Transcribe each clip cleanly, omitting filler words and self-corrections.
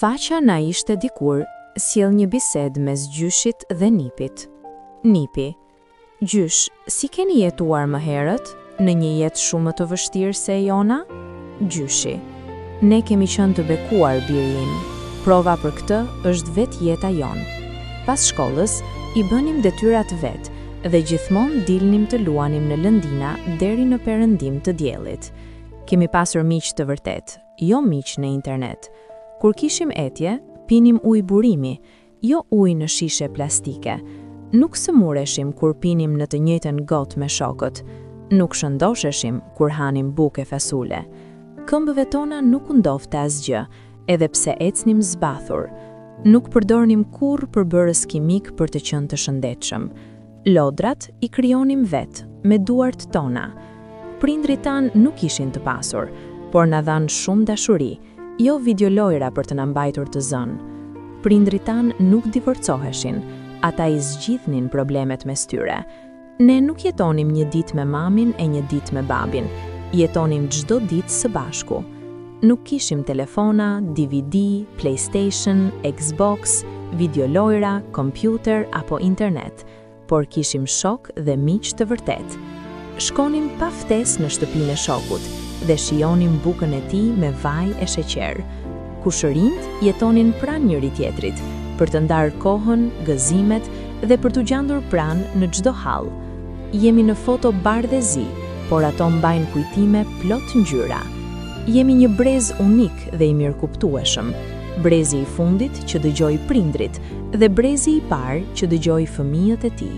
Faqja Na ishte dikur sjell një bisedë mes gjyshit dhe nipit. Nipi, Gjysh, si keni jetuar më herët, në një jetë shumë më të vështirë se e jona? Gjyshi, Ne kemi qenë të bekuar, biri im. Prova për këtë është vetë jeta jonë. Pas shkollës, i bënim detyrat vetë dhe gjithmonë dilnim të luanim në lëndina deri në perëndim të diellit. Kemi pasur miq të vërtetë, jo miq në internet. Kur kishim etje, pinim ujë burimi, jo ujë në shishe plastike. Nuk sëmureshim kur pinim në të njëjtën gotë me shokët. Nuk shëndosheshim kur hanim bukë e fasule. Këmbëve tona nuk u ndodhte asgjë, edhe pse ecnim zbathur. Nuk përdornim kurrë përbërës kimikë për të qenë të shëndetshëm. Lodrat i krijonim vetë, me duart tona. Prindërit tanë nuk ishin të pasur, por na dhanë shumë dashuri, jo videolojra për të na mbajtur të zënë. Prindërit tanë nuk divorcoheshin, ata i zgjidhnin problemet mes tyre. Ne nuk jetonim një ditë me mamin e një ditë me babin, jetonim çdo ditë së bashku. Nuk kishim telefona, DVD, PlayStation, Xbox, videolojra, kompjuter apo internet, por kishim shokë dhe miq të vërtetë. Shkonim pa ftesë në shtëpinë e shokut dhe shijonim bukën e tij me vaj e sheqer. Kushërinjtë jetonin pranë njëri-tjetrit, për të ndarë kohën, gëzimet dhe për t'u gjendur pranë në çdo hall. Jemi në foto bardh e zi, por ato mbajnë kujtime plot ngjyra. Jemi një brez unik dhe i mirëkuptueshëm, brezi i fundit që dëgjoi prindërit dhe brezi i parë që dëgjoi fëmijët e tij.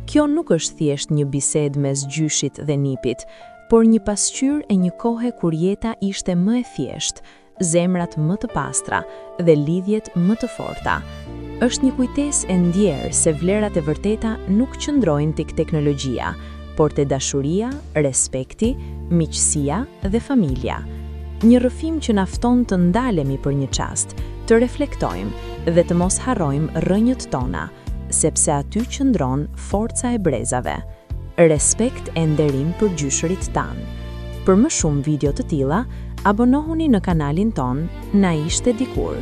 Kjo nuk është thjesht një bisedë mes gjyshit dhe nipit, por një pasqyrë e një kohe kur jeta ishte më e thjeshtë, zemrat më të pastra dhe lidhjet më të forta. Është një kujtesë e ndjerë se vlerat e vërteta nuk qëndrojnë tek teknologjia, por te dashuria, respekti, miqësia dhe familja. Një rrëfim që na fton të ndalemi për një çast, të reflektojmë dhe të mos harrojmë rrënjët tona, sepse aty qëndron forca e brezave. Respekt e nderim për gjyshërit tanë. Për më shumë video të tilla, abonohuni në kanalin tonë Na ishte dikur.